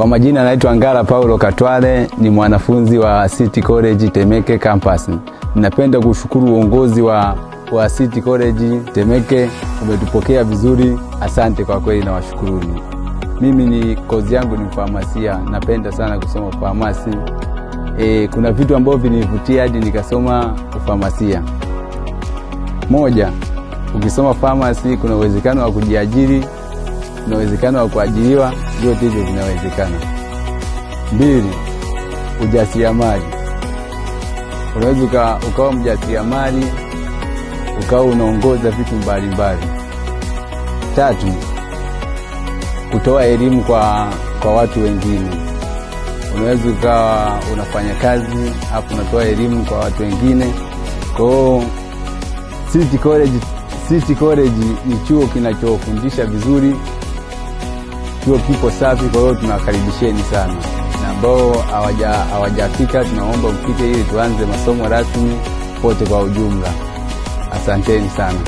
Kwa majina naitwa Ngara Paulo Katwale, ni mwanafunzi wa City College Temeke Campus. Ninapenda kushukuru uongozi wa City College Temeke, umetupokea vizuri, asante kwa kweli na washukuruni. Mimi ni kozi yangu ni farmasia, napenda sana kusoma farmasi. Kuna vitu ambavyo vinivutia hadi nikasoma farmasia. Moja, ukisoma pharmacy kuna uwezekano wa kujiajiri, kuna uwezekano wa kuajiriwa, vyote hivyo vinawezekana. Mbili, ujasiriamali. Unaweza ukawa mjasiriamali, ukawa unaongoza vitu mbalimbali. Tatu, kutoa elimu kwa watu wengine. Unaweza ukawa unafanya kazi afu unatoa elimu kwa watu wengine. Kwa hiyo City College ni chuo kinachofundisha vizuri, chuo kipo safi. Kwa hiyo tunawakaribisheni sana, na ambao hawajafika tunaomba mfike ili tuanze masomo rasmi pote kwa ujumla. Asanteni sana.